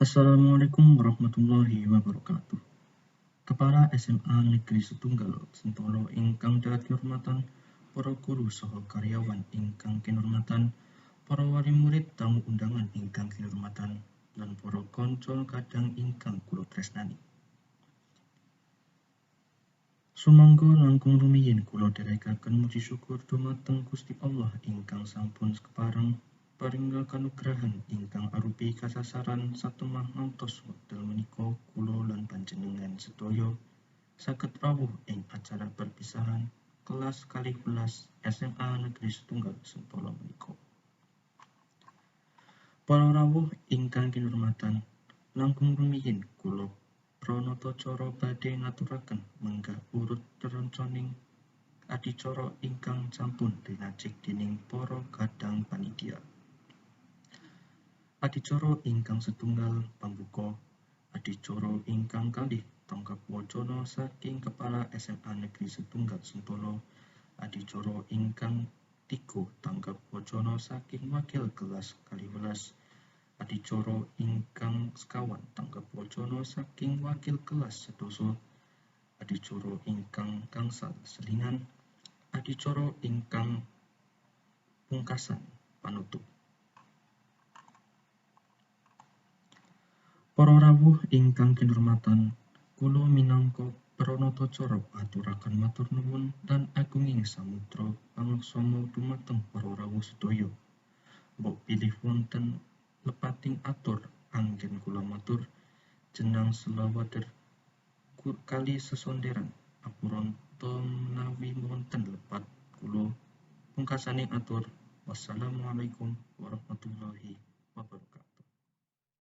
Assalamualaikum warahmatullahi wabarakatuh. Kepala SMA Negeri Setunggal Sentolo ingkang dahat kinurmatan, para guru saha karyawan ingkang kinurmatan, para wali murid tamu undangan ingkang kinurmatan, lan para kanca kadang ingkang kula tresnani. Sumangga langkung rumiyin kula dherekaken muji syukur dumateng Gusti Allah ingkang sampun kepareng paring kanugrahan ingkang arupi kasasaran satemah ngantos wekdal menika kula lan panjenengan sedaya saged rawuh ing acara perpisahan kelas 12 SMA Negeri Setunggal Sentolo menika. Para rawuh ingkang kinurmatan, langkung rumiyin kula pranatacara badhe ngaturaken menggah urut rerenconing adicara ingkang sampun rinacik dening para kadang panitia. Adicara ingkang setunggal pambuka, adicara ingkang kalih tangkap wacana saking Kepala SMA Negeri Setunggal Sentolo, adicara ingkang tiga tanggap wacana saking wakil kelas 12, adicara ingkang sekawan tanggap wacana saking wakil kelas sedasa, adicara ingkang gangsal selingan, adicara ingkang pungkasan panutup. Para rawuh ingkang kinurmatan, kula minangka pranatacara aturaken matur nuwun lan agunging samudra pangaksama dumateng para rawuh sedaya. Mbok bilih wonten lepating atur anggen kula matur jenang selawader kali sesonderan apuranta menawi wonten lepat kula pungkasaning atur. Wassalamualaikum warahmatullahi